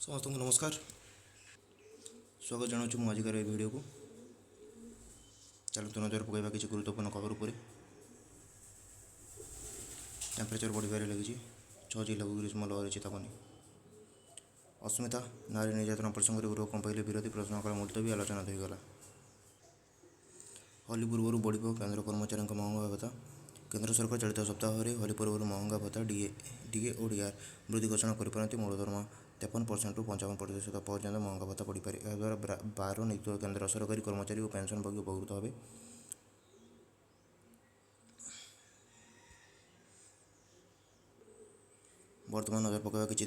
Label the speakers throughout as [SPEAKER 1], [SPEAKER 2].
[SPEAKER 1] ସମସ୍ତଙ୍କୁ ନମସ୍କାର, ସ୍ୱାଗତ ଜଣାଉଛି ମୁଁ ଆଜିକାର ଏହି ଭିଡ଼ିଓକୁ। ଚାଲନ୍ତୁ ନଜର ପକାଇବା କିଛି ଗୁରୁତ୍ୱପୂର୍ଣ୍ଣ ଖବର ଉପରେ। ଟେମ୍ପରେଚର ବଢ଼ିବାରେ ଲାଗିଛି, 6 ଜିଲ୍ଲାକୁ ଗ୍ରୀଷ୍ମ ଲହରୀ ଚେତାବନୀ। ଅସ୍ମିତା, ନାରୀ ନିର୍ଯାତନା ପ୍ରସଙ୍ଗରେ ଗୃହ କମ୍ପାଇଲେ ବିରୋଧୀ, ପ୍ରଶ୍ନକାଳ ମୁଲତବୀ, ଆଲୋଚନା ହୋଇଗଲା। ହୋଲି ପୂର୍ବରୁ ବଢ଼ିବ କେନ୍ଦ୍ର କର୍ମଚାରୀଙ୍କ ମହଙ୍ଗା ଭତ୍ତା। କେନ୍ଦ୍ର ସରକାର ଚଳିତ ସପ୍ତାହରେ ହୋଲି ପୂର୍ବରୁ ମହଙ୍ଗା ଭତ୍ତା ଡିଏ ଓ ଡିଆର୍ ବୃଦ୍ଧି ଘୋଷଣା କରିପାରନ୍ତି। ମୂଳ ଦରମା 53%ରୁ 55% ପର୍ଯ୍ୟନ୍ତ ମହଙ୍ଗା ଭତ୍ତା ବଢ଼ିପାରେ। ଏହାଦ୍ୱାରା 12 ନିୟୁତ କେନ୍ଦ୍ର ସରକାରୀ କର୍ମଚାରୀ ଓ ପେନ୍ସନଭୋଗୀ ଉପକୃତ ହେବେ। ବର୍ତ୍ତମାନ ନଜର ପକାଇବା କିଛି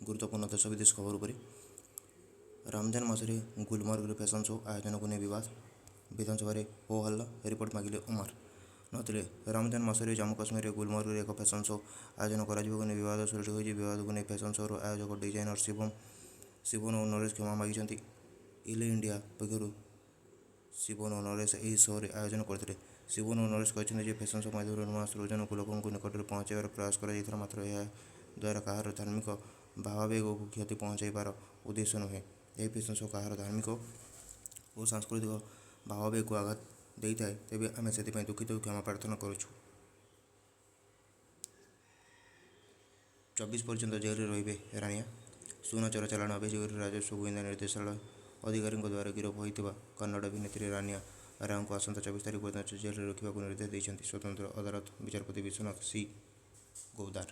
[SPEAKER 1] ଗୁରୁତ୍ୱପୂର୍ଣ୍ଣ ଦେଶ ବିଦେଶ ଖବର ଉପରେ। ରମଜାନ ମାସରେ ଗୁଲମର୍ଗରେ ଫ୍ୟାସନ୍ ଶୋ ଆୟୋଜନକୁ ନେଇ ବିବାଦ, ବିଧାନସଭାରେ ହୋ ହଲ୍ଲା, ରିପୋର୍ଟ ମାଗିଲେ ଉମାର। ନୂଆଦିଲ୍ଲୀ, ରମଜାନ ମାସରେ ଜାମ୍ମୁ କାଶ୍ମୀରରେ ଗୁଲମର୍ଗରେ ଏକ ଫ୍ୟାସନ୍ ଶୋ ଆୟୋଜନ କରାଯିବାକୁ ନେଇ ବିବାଦ ସୃଷ୍ଟି ହୋଇଛି। ବିବାଦକୁ ନେଇ ଫ୍ୟାସନ୍ ଶୋର ଆୟୋଜକ ଡିଜାଇନର ଶିବନ ଓ ନରେଶ କ୍ଷମା ମାଗିଛନ୍ତି। ଇଲେ ଇଣ୍ଡିଆ ପକ୍ଷରୁ ଶିବନ ଓ ନରେଶ ଏହି ଶୋର ଆୟୋଜନ କରିଥିଲେ। ଶିବନ ଓ ନରେଶ କହିଛନ୍ତି ଯେ ଫ୍ୟାସନ୍ ଶୋ ମାଧ୍ୟମରେ ନୂଆ ସୃଜନକୁ ଲୋକଙ୍କ ନିକଟରେ ପହଞ୍ଚାଇବାର ପ୍ରୟାସ କରାଯାଇଥିଲା, ମାତ୍ର ଏହା ଦ୍ୱାରା କାହାର ଧାର୍ମିକ ଭାବାବେଗକୁ କ୍ଷତି ପହଞ୍ଚାଇବାର ଉଦ୍ଦେଶ୍ୟ ନୁହେଁ। ଏହି ଫ୍ୟାସନ୍ ଶୋ କାହାର ଧାର୍ମିକ ଓ ସାଂସ୍କୃତିକ ଭାବାବେଗକୁ ଆଘାତ ଦେଇଥାଏ, ତେବେ ଆମେ ସେଥିପାଇଁ ଦୁଃଖିତ ଓ କ୍ଷମା ପ୍ରାର୍ଥନା କରୁଛୁ। 24 ପର୍ଯ୍ୟନ୍ତ ଜେଲରେ ରହିବେ ରାନିଆ। ସୁନା ଚୋରା ଚାଲାଣ ଅଭିଯୋଗରେ ରାଜସ୍ୱ ଗୁଇନ୍ଦା ନିର୍ଦ୍ଦେଶାଳୟ ଅଧିକାରୀଙ୍କ ଦ୍ୱାରା ଗିରଫ ହୋଇଥିବା କନ୍ନଡ଼ ଅଭିନେତ୍ରୀ ରାନିଆ ରାଓଙ୍କୁ ଆସନ୍ତା 24 ତାରିଖ ପର୍ଯ୍ୟନ୍ତ ଜେଲରେ ରଖିବାକୁ ନିର୍ଦ୍ଦେଶ ଦେଇଛନ୍ତି ସ୍ୱତନ୍ତ୍ର ଅଦାଲତ ବିଚାରପତି ବିଶ୍ୱନାଥ ସି ଗୌଦାର।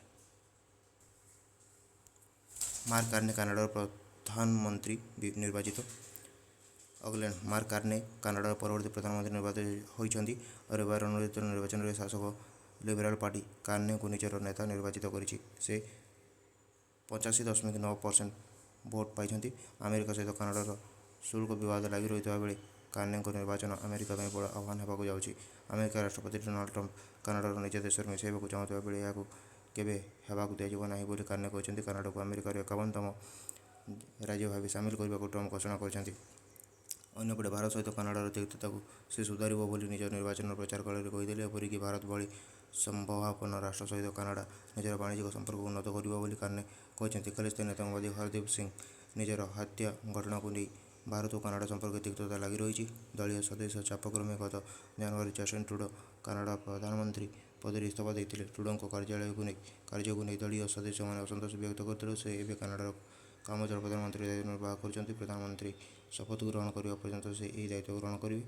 [SPEAKER 1] ମାର୍କ କାର୍ନେ କାନାଡ଼ାର ପ୍ରଧାନମନ୍ତ୍ରୀ ନିର୍ବାଚିତ। ଅକଲ୍ୟାଣ୍ଡ, ମାର୍କ କାର୍ନେ କାନାଡ଼ାର ପରବର୍ତ୍ତୀ ପ୍ରଧାନମନ୍ତ୍ରୀ ନିର୍ବାଚିତ ହୋଇଛନ୍ତି। ରବିବାର ଅନୁଷ୍ଠିତ ନିର୍ବାଚନରେ ଶାସକ ଲିବରାଲ ପାର୍ଟି କାର୍ନେଙ୍କୁ ନିଜର ନେତା ନିର୍ବାଚିତ କରିଛି। ସେ 85.9% ଭୋଟ୍ ପାଇଛନ୍ତି। ଆମେରିକା ସହିତ କାନାଡ଼ାର ଶୁଳ୍କ ବିବାଦ ଲାଗି ରହିଥିବା ବେଳେ କାର୍ନେଙ୍କ ନିର୍ବାଚନ ଆମେରିକା ପାଇଁ ବଡ଼ ଆହ୍ୱାନ ହେବାକୁ ଯାଉଛି। ଆମେରିକା ରାଷ୍ଟ୍ରପତି ଡୋନାଲ୍ଡ ଟ୍ରମ୍ପ କାନାଡ଼ାକୁ ନିଜ ଦେଶରେ ମିଶାଇବାକୁ ଚାହୁଁଥିବା ବେଳେ ଏହାକୁ କେବେ ହେବାକୁ ଦିଆଯିବ ନାହିଁ ବୋଲି କାର୍ନେ କହିଛନ୍ତି। କାନାଡ଼ାକୁ ଆମେରିକାର 51ତମ ରାଜ୍ୟ ଭାବେ ସାମିଲ କରିବାକୁ ଟ୍ରମ୍ପ ଘୋଷଣା କରିଛନ୍ତି। ଅନ୍ୟପଟେ ଭାରତ ସହିତ କାନାଡ଼ାର ତିକ୍ତତାକୁ ସେ ସୁଧାରିବ ବୋଲି ନିଜ ନିର୍ବାଚନ ପ୍ରଚାର କାଳରେ କହିଥିଲେ। ଏପରିକି ଭାରତ ଭଳି ସମ୍ଭାବନା ରାଷ୍ଟ୍ର ସହିତ କାନାଡ଼ା ନିଜର ବାଣିଜ୍ୟିକ ସମ୍ପର୍କକୁ ଉନ୍ନତ କରିବ ବୋଲି କାର୍ନେ କହିଛନ୍ତି। ଖାଲିସ୍ତାନୀ ଆତଙ୍କବାଦୀ ହରଦୀପ ସିଂ ନିଜ୍ଜର ହତ୍ୟା ଘଟଣାକୁ ନେଇ ଭାରତ ଓ କାନାଡ଼ା ସମ୍ପର୍କରେ ତିକ୍ତତା ଲାଗି ରହିଛି। ଦଳୀୟ ସଦସ୍ୟ ଚାପ କ୍ରମେ ଗତ ଜାନୁଆରୀରେ ଜଷ୍ଟିନ ଟ୍ରୁଡୋ କାନାଡ଼ା ପ୍ରଧାନମନ୍ତ୍ରୀ ପଦରୁ ଇସ୍ତଫା ଦେଇଥିଲେ। ଟ୍ରୁଡୋଙ୍କ କାର୍ଯ୍ୟକୁ ନେଇ ଦଳୀୟ ସଦସ୍ୟମାନେ ଅସନ୍ତୋଷ ବ୍ୟକ୍ତ କରିଥିବାରୁ ସେ ଏବେ କାନାଡ଼ାର କାମଚଳା ପ୍ରଧାନମନ୍ତ୍ରୀ ଦାୟିତ୍ୱ ନିର୍ବାହ କରୁଛନ୍ତି। ପ୍ରଧାନମନ୍ତ୍ରୀ ଶପଥ ଗ୍ରହଣ କରିବା ପର୍ଯ୍ୟନ୍ତ ସେ ଏହି ଦାୟିତ୍ୱ ଗ୍ରହଣ କରିବେ।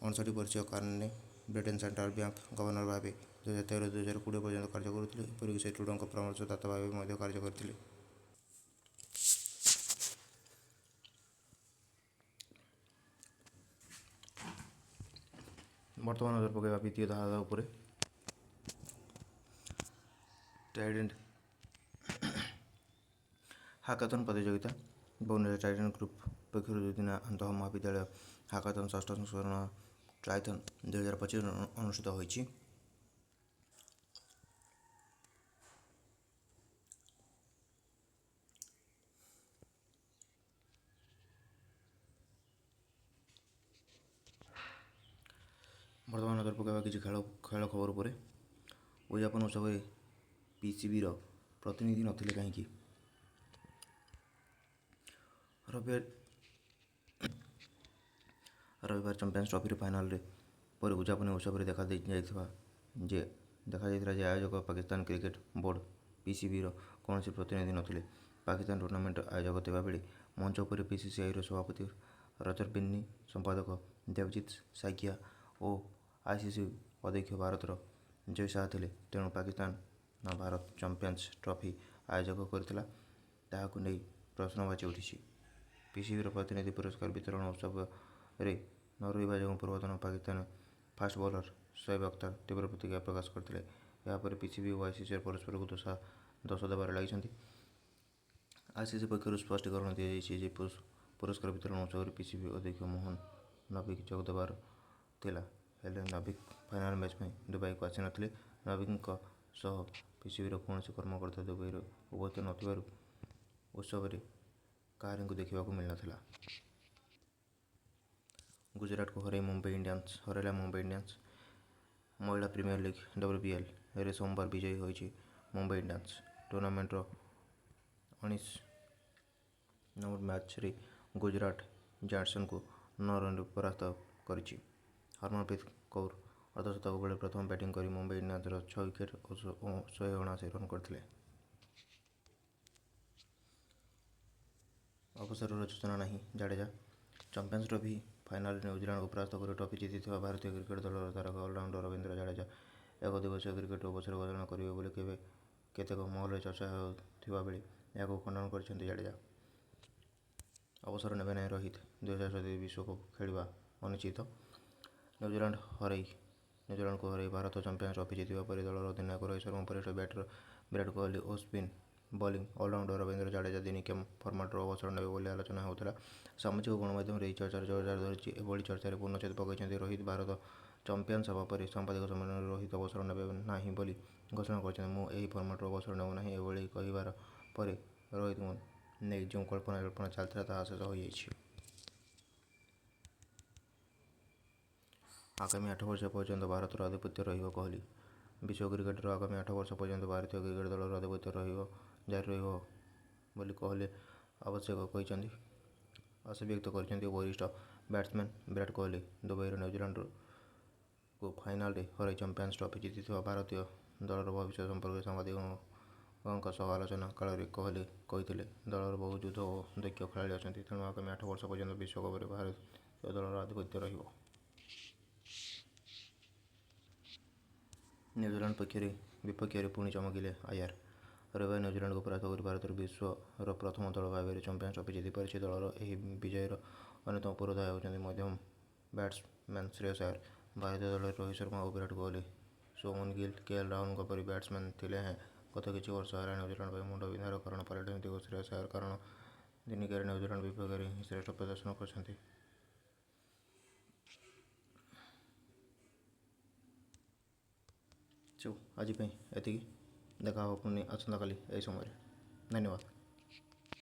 [SPEAKER 1] 59 ବର୍ଷୀୟ Carney Britain central bank governor ଭାବେ 2013ରୁ 2020 ପର୍ଯ୍ୟନ୍ତ କାର୍ଯ୍ୟ କରୁଥିଲେ। ଏପରିକି ସେ ଟ୍ରୁଡୋଙ୍କ ପରାମର୍ଶଦାତା ଭାବେ ମଧ୍ୟ କାର୍ଯ୍ୟ କରିଥିଲେ। ବର୍ତ୍ତମାନ ନଜର ପକାଇବା ବିତ୍ତୀୟ ଧାରା ଉପରେ। ଟ୍ରାଇଡେଣ୍ଟ ହାକାଥନ୍ ପ୍ରତିଯୋଗିତା। ଭୁବନେଶ୍ୱର ଟ୍ରାଇଡେଣ୍ଟ ଗ୍ରୁପ୍ ପକ୍ଷରୁ ଦୁଇଦିନିଆ ଆନ୍ତଃ ମହାବିଦ୍ୟାଳୟ ହାକାଥନ୍ ଷଷ୍ଠ ସଂସ୍କରଣ ଟ୍ରାଇଥନ୍ 2025 ଅନୁଷ୍ଠିତ ହୋଇଛି। ବର୍ତ୍ତମାନ ନଜର ପକାଇବା କିଛି ଖେଳ ଖବର ଉପରେ। ଉଦଯାପନ ଉତ୍ସବରେ ପିସିବିର ପ୍ରତିନିଧି ନଥିଲେ କାହିଁକି? ରବିବାର ଚାମ୍ପିଅନ୍ସ ଟ୍ରଫିର ଫାଇନାଲରେ ପରେ ଉଦଯାପନୀ ଉତ୍ସବରେ ଦେଖାଯାଇଥିଲା ଯେ ଆୟୋଜକ ପାକିସ୍ତାନ କ୍ରିକେଟ ବୋର୍ଡ ପିସିବିର କୌଣସି ପ୍ରତିନିଧି ନଥିଲେ। ପାକିସ୍ତାନ ଟୁର୍ଣ୍ଣାମେଣ୍ଟର ଆୟୋଜକ ଥିବା ବେଳେ ମଞ୍ଚ ଉପରେ ବିସିସିଆଇର ସଭାପତି ରଜର ବିନ୍ନି, ସମ୍ପାଦକ ଦେବଜିତ ସାଇକିଆ ଓ ଆଇସିସି ଅଧ୍ୟକ୍ଷ ଭାରତର ଜୟ ଶାହ ଥିଲେ। ତେଣୁ ପାକିସ୍ତାନ ନା ଭାରତ ଚାମ୍ପିଅନ୍ସ ଟ୍ରଫି ଆୟୋଜକ କରିଥିଲା, ତାହାକୁ ନେଇ ପ୍ରଶ୍ନବାଚୀ ଉଠିଛି। ପିସିବିର ପ୍ରତିନିଧି ପୁରସ୍କାର ବିତରଣ ଉତ୍ସବରେ ନ ରହିବା ଯୋଗୁଁ ପୂର୍ବତନ ପାକିସ୍ତାନ ଫାଷ୍ଟ ବୋଲର ଶୋଏବ ଅଖତାର ତୀବ୍ର ପ୍ରତିକ୍ରିୟା ପ୍ରକାଶ କରିଥିଲେ। ଏହାପରେ ପିସିବି ଓ ଆଇସିସି ପରସ୍ପରକୁ ଦୋଷ ଦେବାରେ ଲାଗିଛନ୍ତି। ଆଇସିସି ପକ୍ଷରୁ ସ୍ପଷ୍ଟୀକରଣ ଦିଆଯାଇଛି ଯେ ପୁରସ୍କାର ବିତରଣ ଉତ୍ସବରେ ପିସିବି ଅଧ୍ୟକ୍ଷ ମୋହନ ନବିକ ଯୋଗ ଦେବାର ଥିଲା। ହେଲେ ନବିକ ଫାଇନାଲ ମ୍ୟାଚ୍ ପାଇଁ ଦୁବାଇକୁ ଆସିନଥିଲେ। ନବିକଙ୍କ ସହ ପିସିବିର କୌଣସି କର୍ମକର୍ତ୍ତା ଦୁବାଇରେ ଉପସ୍ଥିତ ନଥିବାରୁ ଉତ୍ସବରେ କାହାରିଙ୍କୁ ଦେଖିବାକୁ ମିଳିନଥିଲା। ଗୁଜରାଟକୁ ହରାଇ ମୁମ୍ବାଇ ଇଣ୍ଡିଆନ୍ସ ହରାଇଲା ମୁମ୍ବାଇ ଇଣ୍ଡିଆନ୍ସ। ମହିଳା ପ୍ରିମିୟର ଲିଗ୍ ଡବ୍ଲ୍ୟୁପିଏଲ୍ ରେ ସୋମବାର ବିଜୟୀ ହୋଇଛି ମୁମ୍ବାଇ ଇଣ୍ଡିଆନ୍ସ। ଟୁର୍ଣ୍ଣାମେଣ୍ଟର 19 ନମ୍ବର ମ୍ୟାଚ୍ରେ ଗୁଜରାଟ ଜାଏଣ୍ଟସ୍‌କୁ 9 ରନରେ ପରାସ୍ତ କରିଛି। ହରମନପ୍ରୀତ କୌର ଅର୍ଦ୍ଧଶତକ ବେଳେ ପ୍ରଥମେ ବ୍ୟାଟିଂ କରି ମୁମ୍ବାଇ ଇଣ୍ଡିଆନ୍ସର 6 ୱିକେଟ ଓ 179 ରନ୍ କରିଥିଲେ। ଅବସରର ଯୋଜନା ନାହିଁ ଜାଡେଜା ଚାମ୍ପିଅନ୍ସ ଟ୍ରଫି ଫାଇନାଲରେ ନ୍ୟୁଜିଲାଣ୍ଡକୁ ପରାସ୍ତ କରି ଟ୍ରଫି ଜିତିଥିବା ଭାରତୀୟ କ୍ରିକେଟ ଦଳର ତାରକା ଅଲରାଉଣ୍ଡର ରବୀନ୍ଦ୍ର ଜାଡେଜା ଏକଦିବସୀୟ କ୍ରିକେଟରୁ ଅବସର ଘୋଷଣା କରିବେ ବୋଲି କେତେକ ମହଲରେ ଚର୍ଚ୍ଚା ହେଉଥିବା ବେଳେ ଏହାକୁ ଖଣ୍ଡନ କରିଛନ୍ତି ଜାଡେଜା। ଅବସର ନେବେ ନାହିଁ ରୋହିତ, 2027 ବିଶ୍ୱକପ ଖେଳିବା ଅନିଶ୍ଚିତ। ନ୍ୟୁଜିଲାଣ୍ଡକୁ ହରାଇ ଭାରତ ଚାମ୍ପିଅନ୍ସ ଟ୍ରଫି ଜିତିବା ପରେ ଦଳର ଅଧିନାୟକ ରୋହିତ ଶର୍ମା, ବରିଷ୍ଠ ବ୍ୟାଟର ବିରାଟ କୋହଲି ଓ spin bowling all rounder Ravindra Jadeja ଦିନିକିଆ ଫର୍ମାଟରୁ ଅବସର ନେବେ ବୋଲି ଆଲୋଚନା ହେଉଥିଲା। ସାମାଜିକ ଗଣମାଧ୍ୟମରେ ଏହି ଚର୍ଚ୍ଚା ଜୋର ଧରିଛି। ଏଭଳି ଚର୍ଚ୍ଚାରେ ପୂର୍ଣ୍ଣଚ୍ଛେଦ ପକାଇଛନ୍ତି ରୋହିତ। ଭାରତ ଚାମ୍ପିଅନ୍ସ ହେବା ପରେ ସାମ୍ବାଦିକ ସମ୍ମିଳନୀରେ ରୋହିତ ଅବସର ନେବେ ନାହିଁ ବୋଲି ଘୋଷଣା କରିଛନ୍ତି। ମୁଁ ଏହି ଫର୍ମାଟରୁ ଅବସର ନେଉନାହିଁ। ଏଭଳି କହିବା ପରେ ରୋହିତଙ୍କୁ ନେଇ ଯେଉଁ କଳ୍ପନା ଜଳ୍ପନା ଚାଲିଥିଲା ତାହା ଶେଷ ହୋଇଯାଇଛି। ଆଗାମୀ 8 ବର୍ଷ ପର୍ଯ୍ୟନ୍ତ ଭାରତର ଆଧିପତ୍ୟ ରହିବ କୋହଲି। ବିଶ୍ୱ କ୍ରିକେଟରେ ଆଗାମୀ 8 ବର୍ଷ ପର୍ଯ୍ୟନ୍ତ ଭାରତୀୟ କ୍ରିକେଟ ଦଳର ଆଧିପତ୍ୟ ଜାରି ରହିବ ବୋଲି କୋହଲି ଆଶାବ୍ୟକ୍ତ କରିଛନ୍ତି ବରିଷ୍ଠ ବ୍ୟାଟ୍ସମ୍ୟାନ ବିରାଟ କୋହଲି। ଦୁବାଇରେ ନ୍ୟୁଜିଲାଣ୍ଡକୁ ଫାଇନାଲରେ ହରାଇ ଚାମ୍ପିଅନ୍ସ ଟ୍ରଫି ଜିତିଥିବା ଭାରତୀୟ ଦଳର ଭବିଷ୍ୟତ ସମ୍ପର୍କରେ ସାମ୍ବାଦିକଙ୍କ ସହ ଆଲୋଚନା କାଳରେ କୋହଲି କହିଥିଲେ, ଦଳରେ ବହୁ ଯୋଗ୍ୟ ଓ ଦକ୍ଷ ଖେଳାଳି ଅଛନ୍ତି, ତେଣୁ ଆଗାମୀ 8 ବର୍ଷ ପର୍ଯ୍ୟନ୍ତ ବିଶ୍ୱକପରେ ଭାରତୀୟ ଦଳର ଆଧିପତ୍ୟ ରହିବ। ନ୍ୟୁଜିଲାଣ୍ଡ ବିପକ୍ଷରେ ପୁଣି ଚମକିଲେ ଆୟାର। ରବିବାର ନ୍ୟୁଜିଲାଣ୍ଡକୁ ପରାସ୍ତ କରି ଭାରତ ବିଶ୍ୱର ପ୍ରଥମ ଦଳ ଭାବରେ ଚାମ୍ପିଅନ୍ସ ଟ୍ରଫି ଜିତିପାରିଛି। ଦଳର ଏହି ବିଜୟର ଅନ୍ୟତମ ପୁରୋଧା ହେଉଛନ୍ତି ମଧ୍ୟମ ବ୍ୟାଟ୍ସମ୍ୟାନ ଶ୍ରେୟସ ଆୟର। ଭାରତୀୟ ଦଳରେ ରୋହିତ ଶର୍ମା ଓ ବିରାଟ କୋହଲି, ଶୁଭମନ ଗିଲ, କେଏଲ ରାହୁଲଙ୍କ ପରି ବ୍ୟାଟ୍ସମ୍ୟାନ ଥିଲେ ହେଁ ଗତ କିଛି ବର୍ଷ ହେଲା ନ୍ୟୁଜିଲାଣ୍ଡ ପାଇଁ ମୁଣ୍ଡବିନ୍ଧାର କାରଣ ପାଲଟିଛନ୍ତି ଶ୍ରେୟସ ଆୟର। କାରଣ ଦିନିକିଆରେ ନ୍ୟୁଜିଲାଣ୍ଡ ବିପକ୍ଷରେ ହିଁ ଶ୍ରେଷ୍ଠ ପ୍ରଦର୍ଶନ କରିଛନ୍ତି। ସୋ ଆଜି ପାଇଁ ଏତିକି, ଦେଖା ହେବ ପୁଣି ଆସନ୍ତାକାଲି ଏହି ସମୟରେ। ଧନ୍ୟବାଦ।